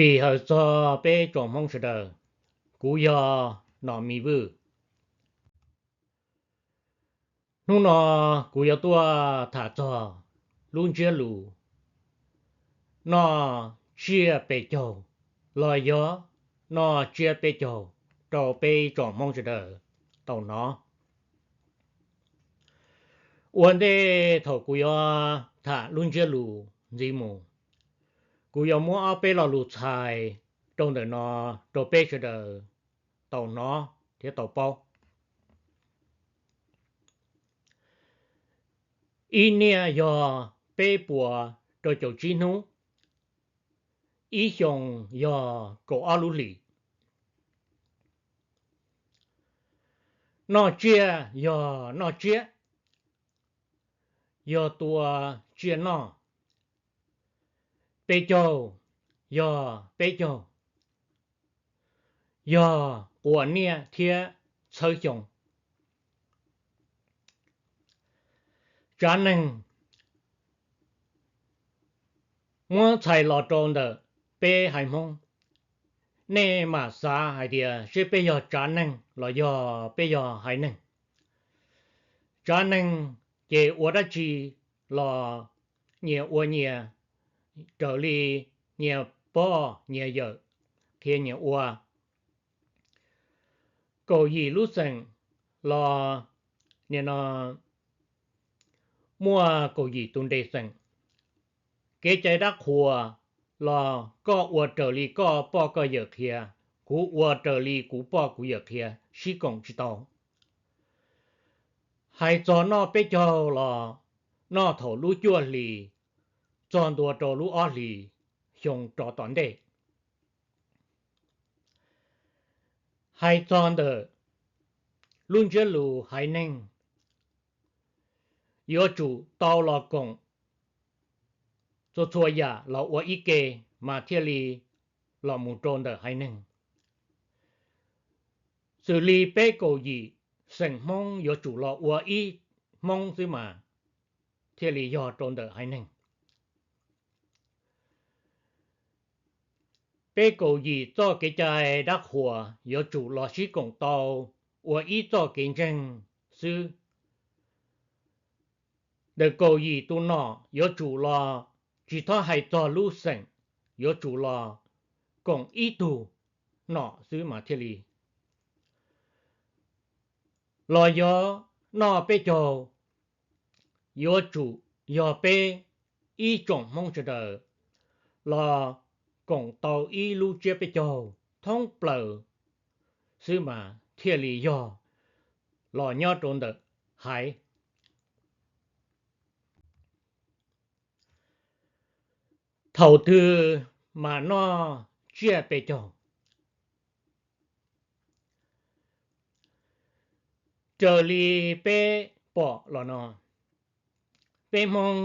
Sim hawm txog peb tsoom Hmoob sawv daws, kuv yog Nom Mis Vwj. Hnub no kuv yuav tuaj tham txog lub ntsiab lus noj tsiaj pes caug los yog noj tsiab peb caug rau peb tsoom Hmoob sawv daws tau hnov. Ua ntej thaum kuv yuav tham lub ntsiab lus ntxiv mus, kuv yuav muab ob peb lo lus txhais rau ntawm no rau peb sawv daws tau hnov thiab tau paub. Ib niaj yog peb puas rau caum tsib hnub, ib xyoos yog kaum ob lub hlis. Noj tsiaj yog noj tsiab, yog tua tsiaj noj. Peb caug yog peb caug, yog quas niaj thiab txhawb xyoo. Tsav neeg muab txhais los rau ntawm peb haiv Hmoob, nej mam xav hais tias seb peb yog tsav neeg los yog peb yog haiv neeg. Tsav neeg ces ua dab tsi los nyias ua nyias, raws li nyias pog nyias yawm qhia nyias ua. Kaum yim lub xeem los nim no muaj kaum yim tus nres xeem. Kev cai dab qhuas los koj ua raws li koj poj koj yawm qhia, kuv ua raws li kuv poj kuv yawm qhia, sib koom tsis tau. Hais txog noj peb caug los noj thaum lub cuaj hlis txog ntua rau lub ob hlis xyoo rov tom ntej. Hais txog ntawm lub ntsiab lus haiv neeg, yuav tsum tau los koom txhua txhua yam los ua ib ke mas thiaj li los mus rau ntawm haiv neeg. Xws li peb kaum yim xeem Hmoob yuav tsum los ua ib Hmoob xwb mas thiaj li yog rau ntawm haiv neeg. Peb kaum yim txoj kev cai dab qhuas yuav tsum los sib koom tau ua ib txoj kev ntseeg xwb. Ntawm kaum yim tus nom yuav tsum los tsis txhob hais txog lub xeem, yuav tsum los koom ib tug nom xwb mas thiaj li. Los yog noj peb caug, yuav tsum yog peb ib tsoom Hmoob sawv daws los koom tau ib lub tsiab peb caug thoob plaws xwb mas thiaj li yog los nyob rau ntawm haiv. Thaum twg mas noj tsiaj peb caug? Raws li peb pom los no, peb Hmoob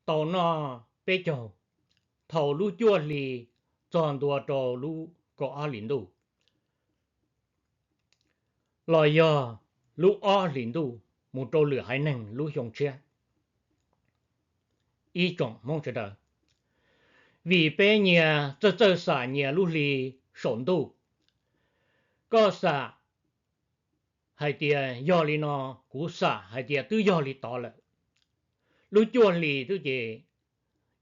tau noj peb caug thaum lub cuaj hli txog ntua rau lub kaum ob hlis ntuj, los yog lub ob hlis ntuj mus rau lwm haiv neeg lub xyoo tshiab. Ib tsoom Hmoob sawv daws, vim peb nyias txawj txawj xam nyias lub hli saum ntuj. Koj xam hais tias yog li no, kuv xam hais tias twb yog li tod lawm. Lub cuaj hlis twb ces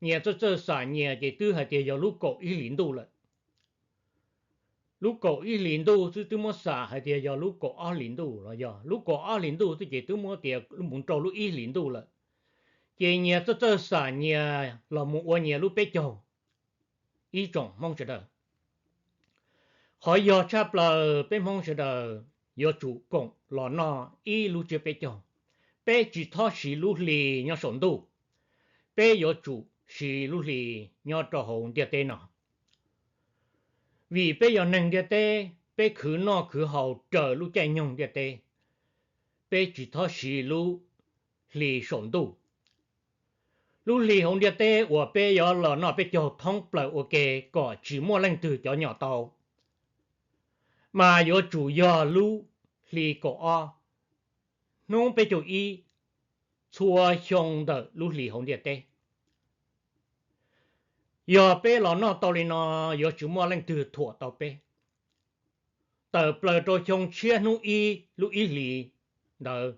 nyias txawj txawj xam nyias ces twb hais tias yog lub kaum ib hlis ntuj lawm. Lub kaum ib hlis ntuj xwb twb muab xam hais tias yog lub kaum ob hlis ntuj los yog lub kaum ob hlis ntuj xwb ces twb muab tias mus rau lub ib hlis ntuj lawm. Ces nyias txawj txawj xam nyias los mus ua nyias lub peb caug. Ib tsoom Hmoob sawv daws, qhov yog tshaj plaws peb Hmoob sawv daws yuav tsum koom los noj ib lub tsiab peb caug. Peb tsis txhob siv lub hli nyob saum ntuj, peb yuav tsum siv lub hli nyob rau hauv ntiaj teb no. Vim peb yog neeg ntiaj teb, peb khwv noj khwv haus raws lub caij nyoog ntiaj teb, peb tsis txhob siv lub hli saum ntuj. Lub hli hauv ntiaj teb uas peb yuav los noj peb caug thoob plaws ua ke kom tsis muaj leej twg cov nyom tau, mas yuav tsum yog lub hli kaum ob, hnub peb caug ib, txhua xyoo ntawm lub hli hauv ntiaj teb. Yog peb los noj tau li no, yuav tsis muaj leej twg thuam tau peb. Tawm plaws rau xyoo tshiab hnub ib lub ib hlis ntawd,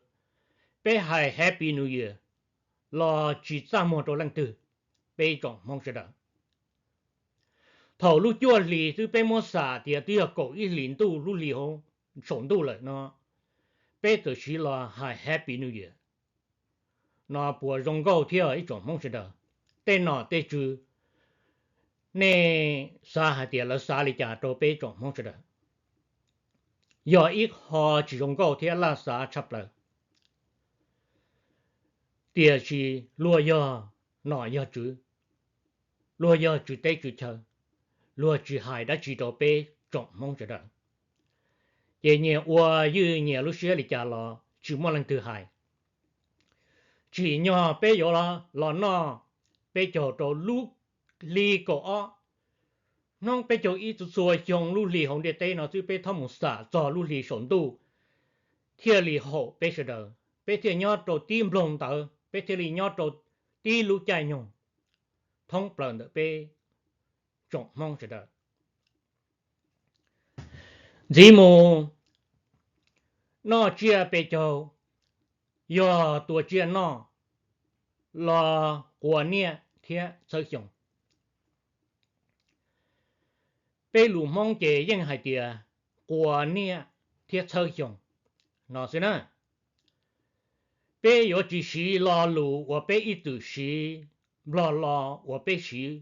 peb hais Happy New Year los tsis txaj muag rau leej twg, peb tsoom Hmoob sawv daws. Thaum lub cuaj hlis xwb peb muab xam tias twb yog kaum ib hlis ntuj lub hli hauv saum ntuj lawm no, peb txawm siv los hais Happy New Year no puas zoo nkauj thiab ib tsoom Hmoob sawv daws? Tej nom tej tswv, nej xav hais tias lawv xav li cas rau peb tsoom Hmoob sawv daws? Yog ib qho tsis zoo nkauj thiab laj xav tshaj plaws. Tiam sis luag yog nom yog tswv, luag yog tswv teb tswv chaw, luag tsis hais dab tsi rau peb tsoom Hmoob sawv daws. Ces nyias ua ywj nyias lub siab li cas los tsis muaj leej twg hais. Tsim nyog peb yuav los noj peb caug rau lub hli kaum ob, hnub peb caug ib txhua txhua xyoo lub hli hauv ntiaj teb no xwb, peb txhob mus xam txog lub hli saum ntuj thiaj li haum peb sawv daws, peb thiaj nyob rau tib nploog ntawd, peb thiaj li nyob rau tib lub caij nyoog thoob plaws ntawm peb tsoom Hmoob sawv daws. Ntxiv mus, noj tsiaj peb caug yog tua tsiaj noj los quas niaj thiab txhawb xyoo. Peb lus Hmoob ces yeej hais tias quas niaj thiab txhawb xyoo no xwb na. Peb yuav tsis siv lo lus uas peb ib txwm siv Nplog lo uas peb siv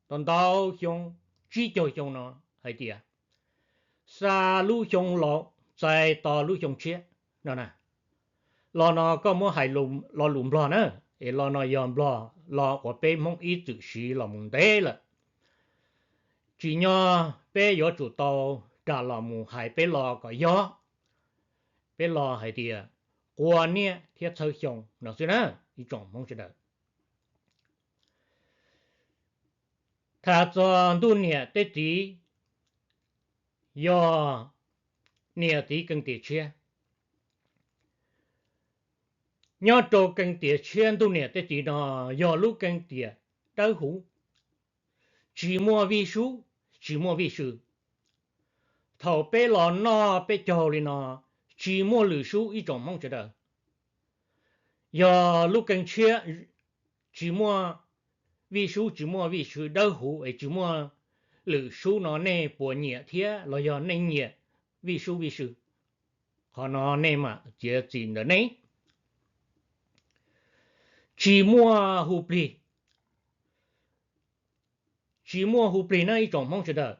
tau ntau xyoo, tsib caug xyoo no hais tias xa lub xyoo laus txais tos lub xyoo tshiab no na. Lo no koj muab hais lo lus Nplog na, es lo no yog Nplog lo uas peb Hmoob ib txwm siv los mus ntev lawm. Tsim nyog peb yuav tsum tau ras los mus hais peb lo kom yog, peb lo hais tias quas niaj thiab txhawb xyoo no xwb na, ib tsoom Hmoob sawv daws. Tham txog ntuj niam tej txiv, yog niam txiv keeb tiam tshiab. Nyob rau keeb tiam tshiab ntuj niam tej txiv no yog lub keeb tiam dawb huv, tsis muaj vij sub, tsis muaj vij sw. Thaum peb los noj peb caug li no, tsis muaj lwm sub ib tsoom Hmoob sawv daws. Yog lub keeb tshiab tsis muaj vij sub, tsis muaj vij sw, dawb huv es tsis muaj lwm sub no nej puas nyiam thiab los yog nej nyiam vij sub vij sw? Qhov no nej mam txiav txim ntawm nej. Tsis muaj hu plig, tsis muaj hu plig na ib tsoom Hmoob sawv daws.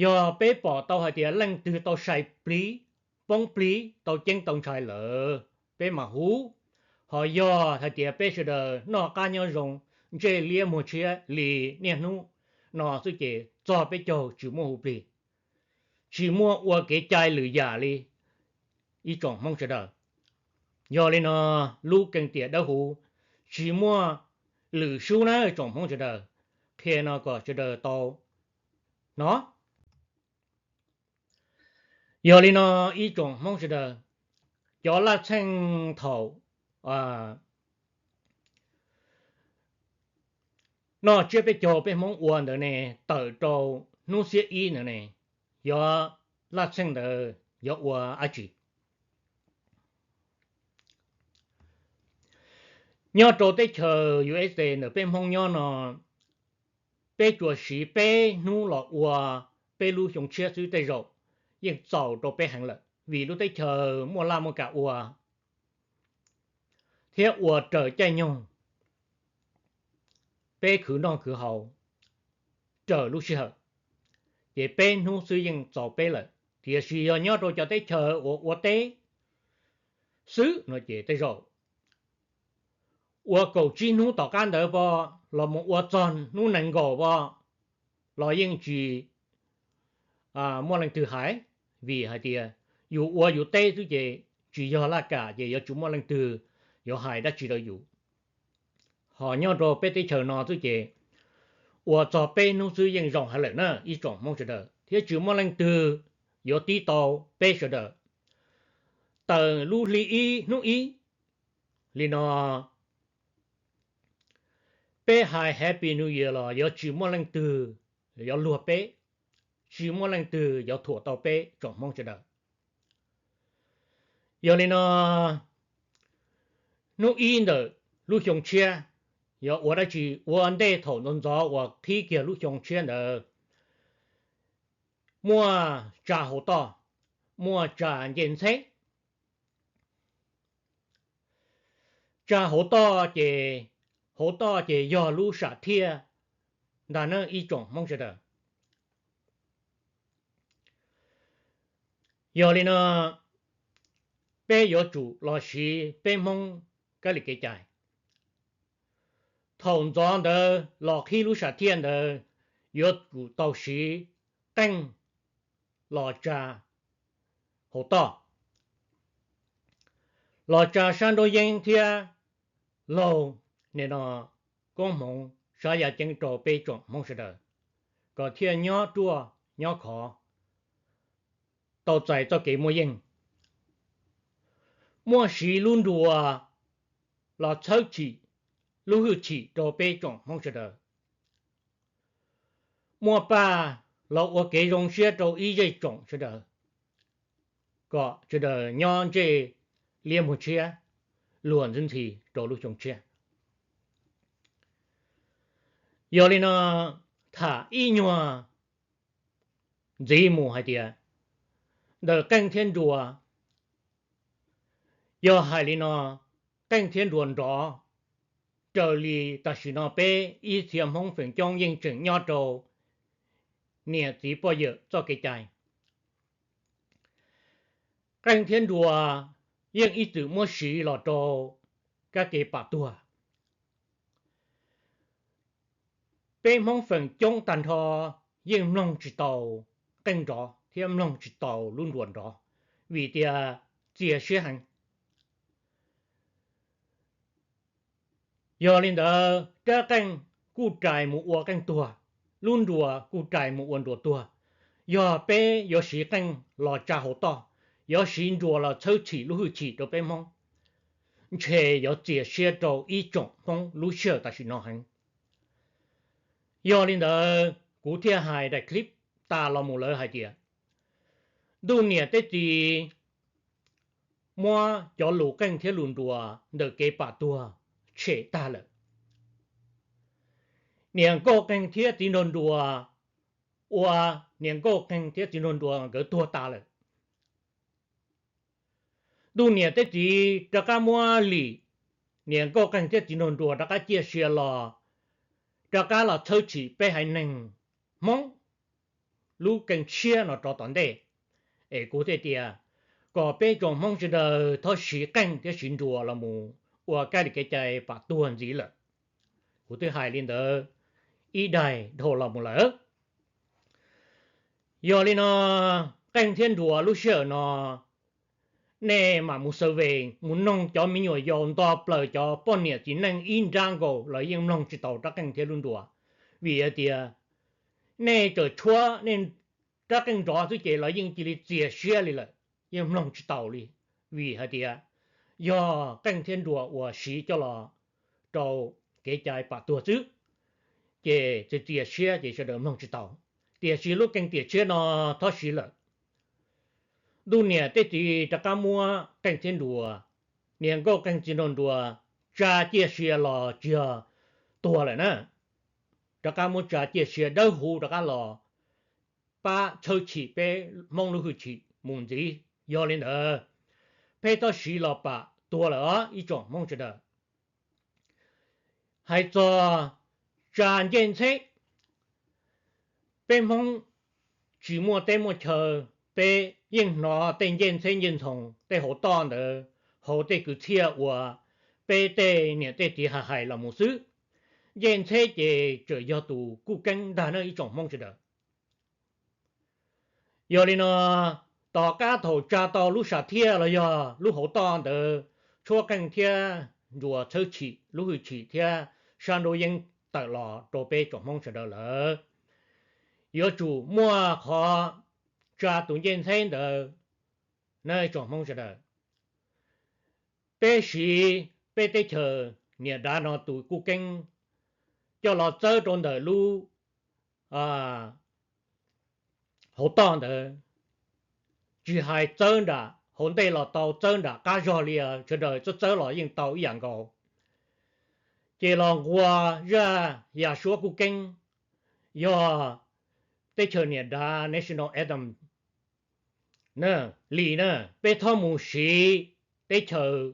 Yog peb pom tau hais tias leej twg tau sai plig, poob plig, tau ceeb tau ntshai lawm, peb mam hu. Ho yog hais tias peb sawv daws noj qab nyob zoo, ntsej liab muag tshiab li niaj hnub no xwb ces txog peb caug tsis muaj hu plig, tsis muaj ua kev cai lwm yam li ib tsoom Hmoob sawv daws. Yog li no, lub keeb tiam dawb huv tsis muaj lwm sub na tsoom Hmoob sawv daws, qhia no kom sawv daws tau hnov. Yog li no ib tsoom Hmoob sawv daws, cov laj txheej thaum noj tsiab peb caug peb Hmoob ua ntawd ne, tawm rau hnub xiab ib ntawd ne, yog laj txheej ntawd yuav ua dab tsi? Nyob rau teb chaws U S A ntawm peb Hmoob nyob no, peb tsuas siv peb hnub los ua peb lub xyoo tshiab xwb tej zaum yeej txaus rau peb heev lawm, vim lub teb chaws muaj laj muaj kam ua thiab ua raws caij nyoog, peb khwv noj khwv haus raws lub sij hawm, ces peb hnub xwb yeej txaus peb lawm. Tiam sis yog nyob rau cov teb chaws uas ua teb xwb no ces tej zaum ua kaum tsib hnub tom qab ntawd pom los mus ua txog hnub nees nkaum pom los yeej tsis muaj leej twg hais, vim hais tias yus ua yus teb xwb ces tsis yog laj kam ces yuav tsis muaj leej twg yuav hais dab tsi rau yus. Ho nyob rau peb teb chaws no xwb ces ua txog peb hnub xwb yeej zoo heev lawm na ib tsoom Hmoob sawv daws, thiab tsis muaj leej twg yuav tib tau peb sawv daws. Tawm lub hli ib hnub ib li no, Peb hais Happy New Year los yuav tsis muaj leej twg yuav luag peb, tsis muaj leej twg yuav thuam tau peb tsoom Hmoob sawv daws. Yog li no, hnub ib ntawm lub xyoo tshiab yuav ua dab tsi? Ua ntej thaum ntxov ntxov uas qhib kiag lub xyoo tshiab ntawd, muaj tsa hauv toj, muaj tsa ncej ntxheb. Tsa hauv toj ces, hauv toj ces yog lub sam thiaj ntag nawb ib tsoom Hmoob sawv daws. Yog li no, peb yuav tsum los siv peb Hmoob kab li kev cai. Thaum ntxov ntawd los qhib lub sam thiaj ntawd, yuav tsum tau siv qeej los tsa hauv toj, los tsa sab nraub yeeb thiab laug nim no koob hmoov sab yaj ceeb rau peb tsoom Hmoob sawv daws, kom thiaj nyob ruaj nyob khov, tau txais txoj kev muaj yeej. Muaj siv lub nruas los txhawb chim lub hwj chim rau peb tsoom Hmoob sawv daws. Muaj paj los ua kev zoo siab rau ib zej tsoom sawv daws, kom sawv daws nyob ntsej liab muag tshiab, luag ntxhi ntxhi rau lub xyoo tshiab. Yog li no, tham ib nyuag ntxiv mus hais tias, ntawm qeej thiab nruas, yog hais li no, qeej thiab nruas nrov, raws li tam sim no peb ib txhia Hmoob feem coob yeej tseem nyob rau niam txiv poj yawm txoj kev cai. Qeej thiab nruas yeej ib txwm muab siv los rau kab ke pam tuag. Peb Hmoob feem coob tag nrho yeej mloog tsis taus qeej nrov thiab mloog tsis taus lub nruas nrov, vim tias txias siab heev. Yog li ntawd, rab qeej kuj rais mus ua qeej tuag, lub nruas kuj rais mus ua nruas tuag. Yog peb yuav siv qeej los tsa hauv toj, yuav siv nruas los txhawb chim lub hwj chim rau peb Hmoob, ntshe yuav txias siab rau ib tsoom Hmoob lub sij hawm tam sim no heev. Yog li ntawd, kuv thiaj hais daim clip tas los mus lawm hais tias, ntuj niam teb txiv muab cov lus qeej thiab lus nruas ntawm kev pam tuag tshem tag lawm. Niam nkauj qeej thiab txiv nraug nruas ua niam nkauj qeej thiab txiv nraug nruas nkawd tuag tas lawm. Ntuj niam teb txiv rov qab muab lim niam nkauj qeej thiab txiv nraug nruas rov qab ciaj sia los, rov qab los txhawb chim peb haiv neeg Hmoob lub keeb tshiab no rov tom ntej. Es kuv thiaj tias, kom peb tsoom Hmoob sawv daws txhob siv qeej thiab siv nruas los mus ua kab li kev cai pam tuag ntxiv lawm. Kuv twb hais li ntawd ib daim dhau los mus lawm. Yog li no, qeej thiab nruas lub sij hawm no, nej mam mus survey mus noog cov me nyuam yaus nto plaws cov poj niam txiv neej ib nrab nkaus los yeej mloog tsis taus rab qeej thiab lub nruas. Vim hais tias nej txawm tshuab nej rab qeej nrov xwb ces los yeej cia li txias siab li lawm, yeej mloog tsis taus li. Vim hais tias yog qeej thiab nruas uas siv coj los rau kev cai pam tuag xwb, ces txias txias siab ces sawv daws mloog tsis taus. Tiam sis lub keeb tiam tshiab no txhob siv lawm. Ntuj niam teb txiv rov qab muab qeej thiab nruas, niam nkauj qeej txiv nraug nruas tsa ciaj sia los tsis yog tuag lawm na, rov qab muab tsa ciaj sia dawb huv rov qab los pab txhawb chim peb Hmoob lub hwj chim mus ntxiv. Yog li ntawd, peb txhob siv los pam tuag lawm os ib tsoom Hmoob sawv daws. Hais txog tsa ncej ntxheb, peb Hmoob tsis muaj teb muaj chaw, peb yeej hnov tej ncej ntxheb ncej ntxhoo tej hauv toj ntawd, hauv tej kwv txhiaj uas peb tej niam tej txiv hais hais los mus xwb. Ncej ntxheb ces txawm yog tus kuj keeb ntag na ib tsoom Hmoob sawv daws. Yog li no, tom qab thaum tsa tau lub sam thiaj los yog lub hauv toj ntawd, tshuab qeej thiab nruas txhawb chim lub hwj chim thiab sab nraub yeeb tawm los rau peb tsoom Hmoob sawv daws lawm, yuav tsum muaj qhov tsa tus ncej ntxheb ntawd na tsoom Hmoob sawv daws. Peb siv peb teb chaws niam dav no tus kuj keeb coj los txawb rau ntawm lub hauv toj ntawd, tsis hais txawb nram hauv ntej los tau, txawb nram qab zog li, sawv daws txawb txawb los yeej tau ib yam nkaus. Ces los nquag zaj Yasuab Kuj Keeb, yog teb chaws niam dav National Anthem li na, peb txhob mus siv teb chaws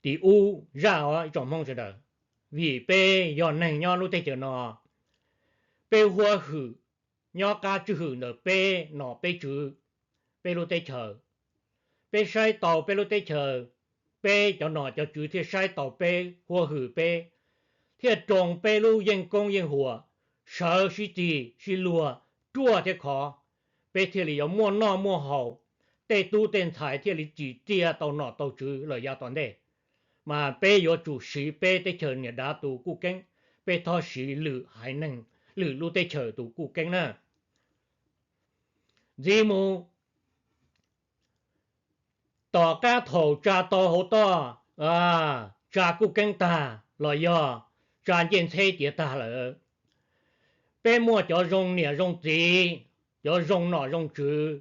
tim ub zaj os ib tsoom Hmoob sawv daws, vim peb yog neeg nyob lub teb chaws no, peb huab hwm nyob qab tswj hwm ntawm peb nom peb tswv, peb lub teb chaws. Peb saib taus peb lub teb chaws, peb cov nom cov tswv thiaj saib taus peb, huab hwm peb, thiaj roos peb lub yeej koob yeej huam, sawv sib txig sib luag ruaj thiab khov, peb thiaj li yuav muaj noj muaj haus, tej tub tej ntxhais thiaj li tsim txiaj tau nom tau tswv lawm yav tom ntej. Mas peb yuav tsum siv peb teb chaws niam dav tus kuj keeb, peb txhob siv lwm haiv neeg, lwm lub teb chaws tus kuj keeb na. Ntxiv mus, tom qab thaum tsa tau hauv toj, tsa kuj keeb tag los yog tsa ncej ntxheb tiav tag lawm, peb muaj cov zoo niam zoo txiv, cov zoo nom zoo tswv,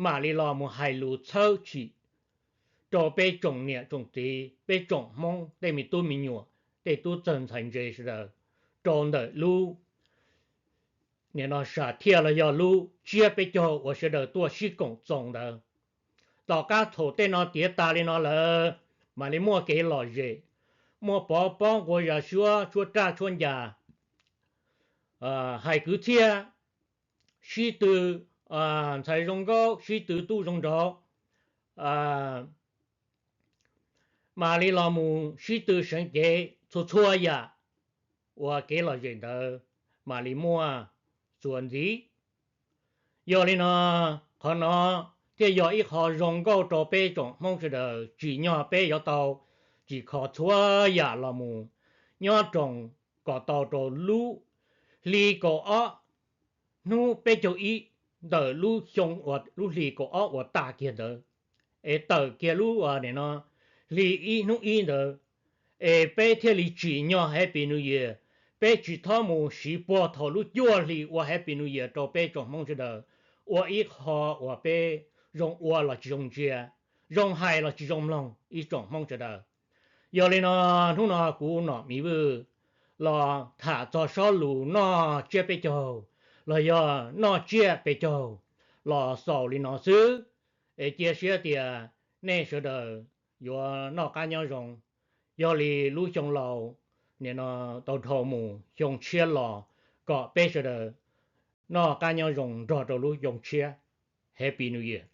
mam li los mus hais lus txhawb txim rau peb tsoom niam tsoom txiv, peb tsoom Hmoob tej me tub me nyuam, tej tub txawg ntxhais ntse sawv daws, rau ntawm lub nim no sam thiaj los yog lub tsiab peb caug uas sawv daws tuaj sib koom txoos ntawd. Tom qab thaum tej no tiav tas li no lawm, mam li muaj kev lom zem, muaj pov pob nquag zas suab tshuab raj tshuab ncas, hais kwv txhiaj, sib tw ntxhais zoo nkauj, sib tw tub zoo nraug, mam li los mus sib tw seev cev, txhua txhua yam uas kev lom zem ntawd mam li muaj txuas ntxiv. Yog li no, qhov no thiaj yog ib qho zoo nkauj rau peb tsoom Hmoob sawv daws, tsim nyog peb yuav tau tsim kho txhua yam los mus nyob roos kom tau rau lub hli kaum ob hnub peb caug ib ntawm lub xyoo, lub hli kaum ob uas tas kiag ntawd, es tawm kiag lub nim no hli ib hnub ib ntawd, es peb thiaj li tsim nyog Happy New Year. Peb tsis txhob mus siv puag thaum lub cuaj hli ua Happy New Year rau peb tsoom Hmoob sawv daws, ua ib qho uas peb zoo ua los tsis zoo ntsia, zoo hais los tsis zoo mloog ib tsoom Hmoob sawv daws. Yog li no, hnub no kuv Nom Miv Vwj los tham txog sob lus noj tsiab peb caug los yog noj tsiaj peb caug los xaus li no xwb, es cia siab tias nej sawv daws yuav noj qab nyob zoo. Yog li lub xyoo laus nim no tau dhau mus, xyoo tshiab los kom peb sawv daws noj qab nyob zoo nrog rau lub xyoo tshiab. Happy New Year.